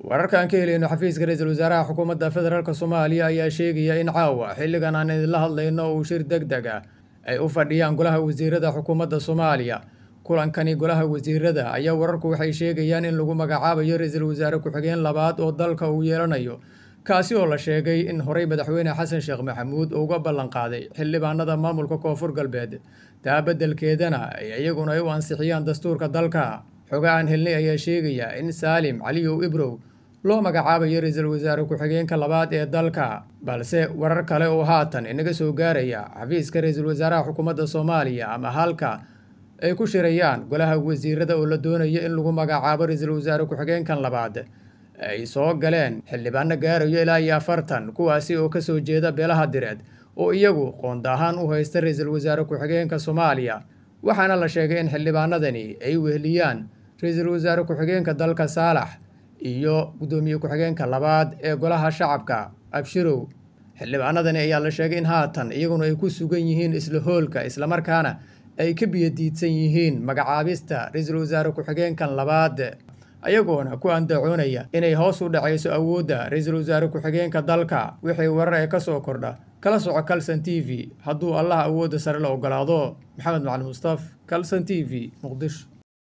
Wararka aan ka helayno xafiiska ra-iisul wasaaraha xukuumadda federaalk Soomaaliya ayaa sheegaya in caawa xilligan aan idinla hadlayno uu shir deg deg ah ay u fadhiyaan golaha wasiirada xukuumadda Soomaaliya. Kulankani golaha wasiirada ayaa wararku waxay sheegayaan in lagu magacaabayo ra-iisul wasaare ku-xigeen labaad oo dalka uu yeelanayo, kaasi oo la sheegay in horey madaxweyne Xasan Sheekh Maxamuud uga ballan qaaday xildhibaanada maamulka Koonfur Galbeed, taa beddelkeedana ay iyaguna ay u ansixiyaan dastuurka dalka. Xoga aan helnay ayaa sheegaya in Saalim Caliyow Ibrow loo magacaabayo ra-iisul wasaare ku-xigeenka labaad ee dalka, balse warar kale oo haatan inaga soo gaaraya xafiiska ra-iisul wasaaraha xukuumadda Soomaaliya ama halka ay ku shirayaan golaha wasiirada oo la doonayo in lagu magacaabo ra-iisul wasaare ku-xigeenkan labaad ay soo galeen xildhibaano gaarayo ilaa iyo 40, kuwaasi oo kasoo jeeda beelaha Direed oo iyagu qoonda ahaan u haysta ra-iisul wasaare ku-xigeenka Soomaaliya. Waxaana la sheegay in xildhibaanadani ay weheliyaan ra-iisul wasaare ku-xigeenka dalka Saalax iyo guddoomiye ku-xigeenka labaad ee golaha shacabka Abshirow. Xildhibaanadani ayaa la sheegay in haatan iyaguna ay ku sugan yihiin isla hoolka, islamarkaana ay ka biyadiidsan yihiin magacaabista ra-iisul wasaare ku-xigeenkan labaad, ayagoona ku andacoonaya inay hoos u dhacayso awoodda ra-iisul wasaare ku-xigeenka dalka. Wixii warar ee kasoo kordha kala soco Calson TV hadduu Allah awoodda sare la ogolaado. Maxamed Macalin Mustaf, Calson TV, Muqdisho.